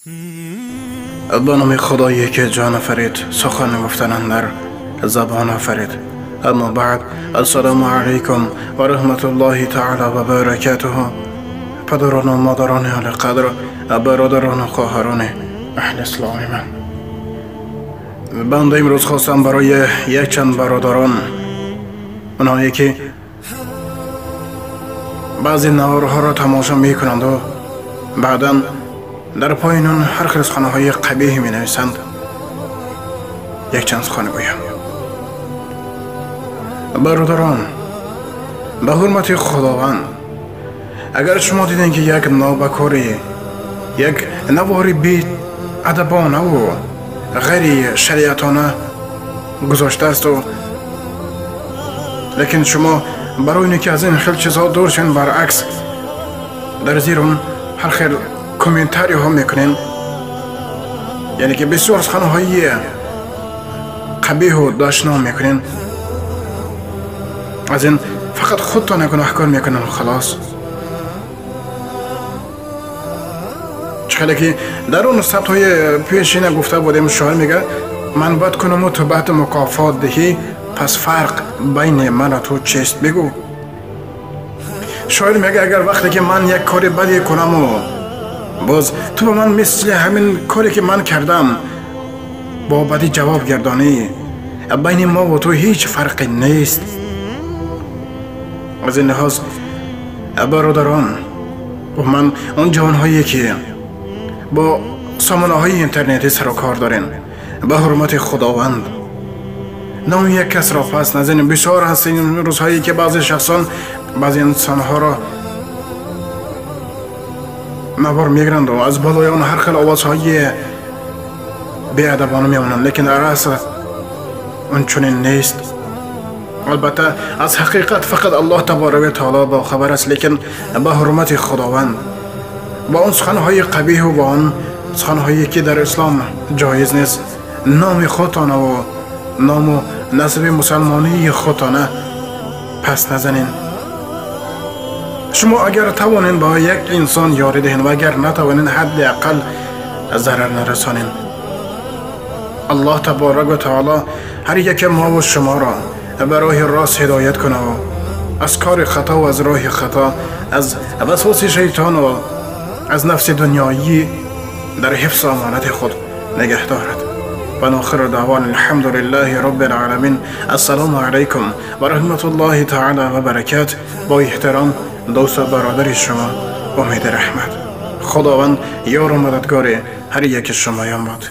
Ба номи Худое ки ҷон офарид, сухан гуфтан андар забон офарид. Аммо баъд, ассалому алайкум ва раҳматуллоҳи таъоло ва баракатуҳу. Падарону модарони олиқадр, бародарону хоҳарони аҳли исломи ман, банда имрӯз хостам барои якчанд бародарон, онҳое ки баъзе наворҳоро тамошо мекунанду баъдан дар поёни он ҳар хел суханҳои қабеҳ менависанд, якчанд сухан гӯям. Бародарон, ба ҳурмати Худованд, агар шумо дидем ки як нобакорӣ, як навори беадабонаву ғайри шариатона гузоштаасту, лекин шумо барои оне ки аз ин хел чизҳо дур шавед, баръакс дар зери он ҳар хел комментариҳо мекунем, яъне ки бисёр суханҳои қабеҳу дашном мекунем, аз ин фақат худтона гуноҳкор мекунем. Халос, чӣ хеле ки дар он сабтҳои пешина гуфта будем, шоир мега: ман бад кунаму ту бад мукофот диҳӣ, пас фарқ байни ману ту чист бигӯ. Шоир мега: агар вақте ки ман як кори баде кунаму боз ту ба ман мисли ҳамин коре ки ман кардам бо бадӣ ҷавоб гардонӣ, байни мову ту ҳеҷ фарқе нест. Аз ин лиҳоз, бародарон, ман он ҷавонҳое ки бо сомонаҳои интернетӣ сару кор дорем, ба ҳурмати Худованд номи як касро пас назанем. Бисёр ҳаст ин рӯзҳое ки баъзе шахсон баъзе инсонҳоро навор мегиранду аз болои он ҳар хел овозҳои беадабона мемонанд, лекин дар асл он чунин нест. Албатта, аз ҳақиқат фақат Аллоҳ таборака ва таоло бохабар аст, лекин ба ҳурмати Худованд бо он суханҳои қабеҳу бо он суханҳое ки дар ислом ҷоиз нест, номи худтонаву ному насаби мусалмонии худтона пас назанед. Шумо агар тавонед ба як инсон ёрӣ диҳед ва агар натавонед, ҳадди ақал зарар нарасонед. Аллоҳ таборак ва таоло ҳар яке мову шуморо ба роҳи рост ҳидоят кунаву аз кори хато ва аз роҳи хато, аз васвоси шайтону аз нафси дунёӣ дар ҳифзу амонати худ нигаҳ дорад. ва охиру даъвона алҳамдулиллаҳи роббил оламин. Ассалому алайкум ва раҳматуллоҳи таъоло ва баракат. Бо эҳтиром, дӯсту бародари шумо Умеди Раҳмат. Худованд ёру мададгори ҳар яки шумоён бод.